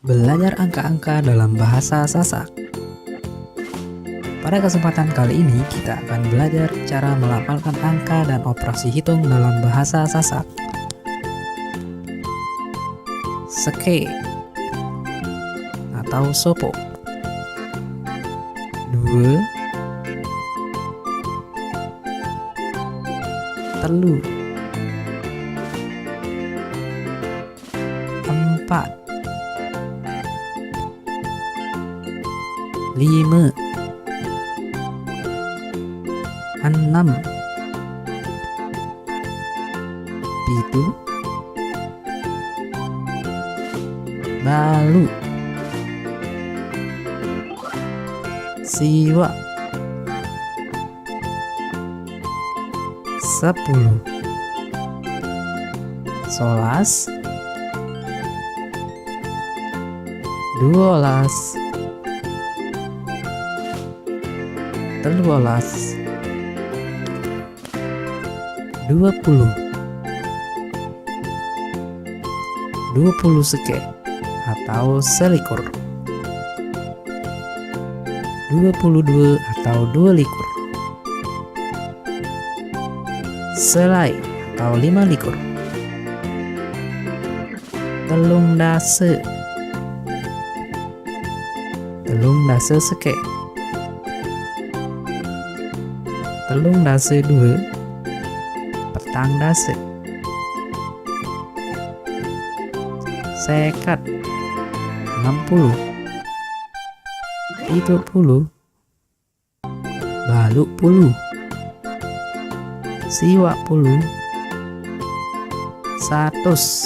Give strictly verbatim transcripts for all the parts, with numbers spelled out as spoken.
Belajar angka-angka dalam bahasa Sasak. Pada kesempatan kali ini, kita akan belajar cara melafalkan angka dan operasi hitung dalam bahasa Sasak. Seke atau sopo. Dua. Telu. Empat. Lima. Enam. Pitu. Balu. Siwa. Sepuluh. Solas. Duolas. Teluolas. Dua puluh. Dua puluh seke atau selikur. Dua puluh dua atau dua likur. Selai atau lima likur. Telung dase. Telung dase seke. Telung dase dua. Petang dase. Sekat. Enam puluh. Pitu puluh. Balu puluh. Siwa puluh. Satus.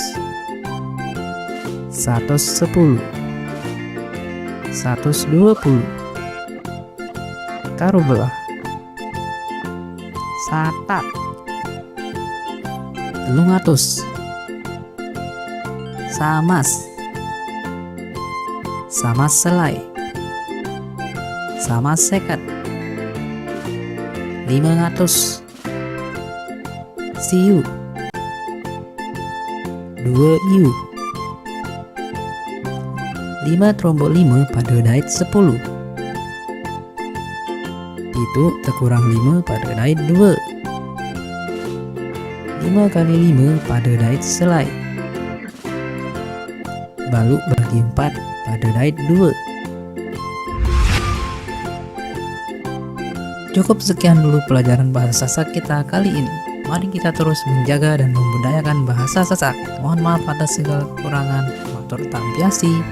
Satus sepuluh. Satus dua puluh. Karubelah. Satat. Telung atus. Samas. Samas selai. Samas seket. Lima atus. Siu. Dua iu. Lima terombok lima pada dait sepuluh. Pitu tekurang lima pada dait dua. Lima kali lima pada dait selai. Balu bagi empat pada dait dua. Cukup sekian dulu pelajaran bahasa Sasak kita kali ini. Mari kita terus menjaga dan membudayakan bahasa Sasak. Mohon maaf atas segala kekurangan. Matur tampiasi.